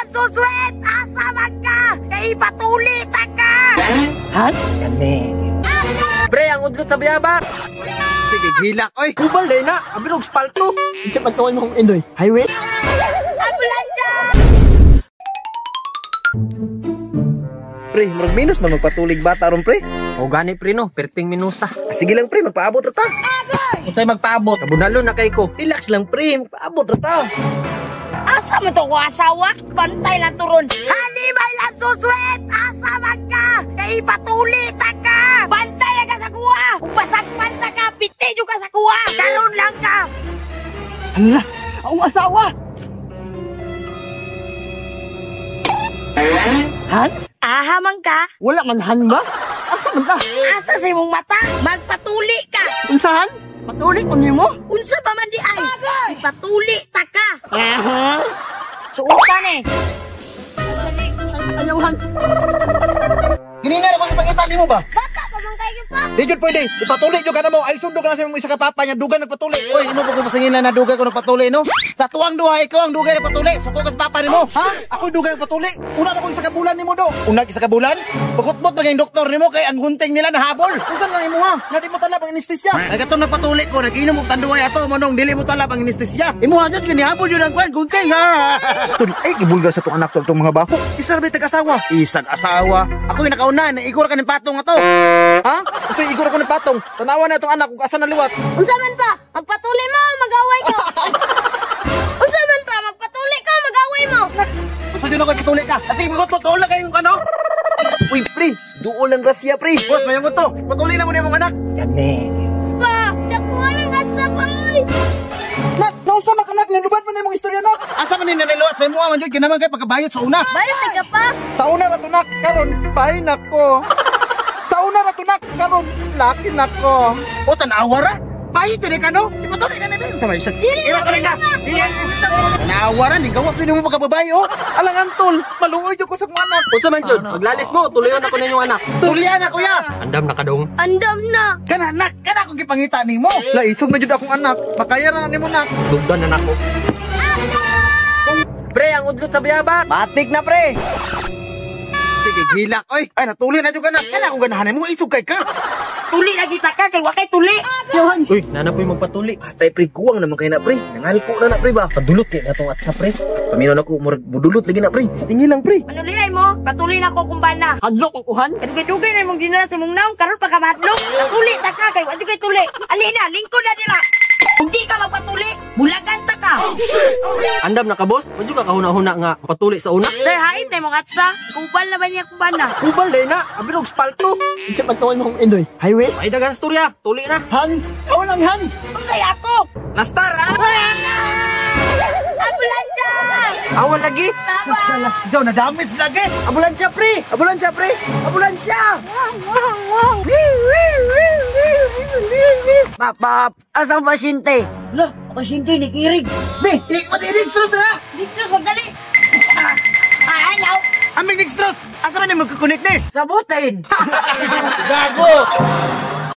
lang suswet! Asa man ka? Kay ipatuli ta ka! Ha? Kani. Pre, ang udlot sa bayaba. Sige, hilak, oy. Kubal day na, abilog spalto. Isa pagtuon mo kong Indoy. Highway? Ambulansya! Pre, murag minus man magpatulig bata ron, pre. O gani pre no, perting minusa. Ah, sige lang, pre, magpaabot ra ta. Unsay magpaabot? Kabunalo na kay ko. Relax lang, pre, magpaabot ra ta. Asa man to ko asawa? Bantay lang turon. Hanimay lang suswet! Asa man ka? Kay ipatuli ta ka! Bantay lang ka sa kuha! Upasagpan ta ka! Piti ka sa kuha! Karon lang ka! Hala, akong asawa! Han? Aha man ka? Wala man han ba? Asa man ta? Asa sa imong mata? Magpatuli ka! Unsahan? Patuli ko nimo? Unsa pa man di ay? Ipatuli ta ka! Aha. Suotan eh! Ayaw han. Ginina ko sa pangita nimo ba? Bata pa man kayo pa. Di jud pwede. Ipatuli jud ka na mo. Ay sundo ka na sa imong isa ka papa niya dugan nagpatuli. Uy, imo pa ko pasangin na dugay ko nagpatuli no? Sa tuwang duha ikaw ang dugay nagpatuli. Suko ka sa papa nimo. Ha? Ako'y dugay nagpatuli. Una na ko isa ka bulan nimo do. Una isa ka bulan? Pagkutbot maging doktor nimo kay ang gunting nila nahabol. Unsa lang imo ha? Nga di mo talab ang anesthesia. Ay katong nagpatuli ko, nag-inom og tanduay ato manong dili mo talab ang anesthesia. Imo ha jud ginihabol yun ang kwan gunting ha. Tol, ay gibulgar sa tong anak tol tong mga bako. Isa ra ba tag-asawa? Isag asawa. Ako yung nakauna, naigor ka ng patong ato. Ha? Unsay igor ako ng patong? Tanawa na itong anak kung asa naliwat. Unsa man pa? Magpatuli mo, mag-away ko. Unsa man pa? Magpatuli ka, mag-away mo. Basta yun ako ipatuli ka. Kasi magot mo, tuol na kayong ano. Uy, pre, duol ang grasya, pre. Boss, mayong to. Patuli na mo na imong anak. Kani. Pa, dakuha ng atsa pa oy. Nak, nausa man kanak, nilubad man na imong istorya nak. Asa man ni naniluwat sa imo man jud kinaman kay pagkabayot sa una. Bayot ka pa. Sa una ra to nak, karon bay nako. Sa una ra to nak, karon laki nako. O tanawa ra. Bayot jud ka no. Ipatuli na nimo sa may isas. Dili na Ipatuli ka. Tanawa ra ning gawas nimo pagkababae oh. Alangan tol, maluoy jud ko sa akong anak. Unsa man jud? Maglalis mo, tuloyon ako ninyong anak. Tulian na kuya. Andam na kadong. Andam na. Kana nak, kana akong gipangita nimo. Laisog na jud akong anak. Makaya ra na nimo nak. Sugdan na nako. Pre, ang udlot sa bayaba. Matik na pre. Sige, hilak oy. Ay natuli na jud ka na. Kana akong ganahan nimo isog kay ka. Tuli lagi ta ka kay wa kay tuli! Uy, nana po'y magpatuli. Atay pre, kuwang naman kay na pre. Nangalko na na pre ba. Padulot kay natong atsa pre. Paminaw na ko murag budulot lagi na pre. Stingi lang pre. Ano liyay mo? Patuli na ko kumbana. Hadlok ang uhan. Kadugay-dugay na imong dinala sa imong naong karon pa ka mahadlok. Tuli ta ka kay wa jud kay tuli. Ali na, lingkod na dira. Kung di ka magpatuli, bulagan ta ka. Andam na ka boss. Medyo ka kahuna-huna nga patuli sa una. Sir, hait na imong atsa. Kubal na ba niya kumbana? Kubal day na, abilog spalto. Isa pagtuon mo kong Indoy. Highway? Ay dagan storya, tuli na. Han? Aw lang han. Unsay ako? Nastar ah. Ambulansya! Awa lagi. Tama! Ikaw na damage lagi. Ambulansya pre. Ambulansya pre. Ambulansya. Pap, asang pasyente? Lah, pasyente ni Kirig. Be, i-dextrose na. Dictus, magdali. Ah, ayaw. Aming dextrose. Asa man ni magkukunik ni? Sabutin. Gago.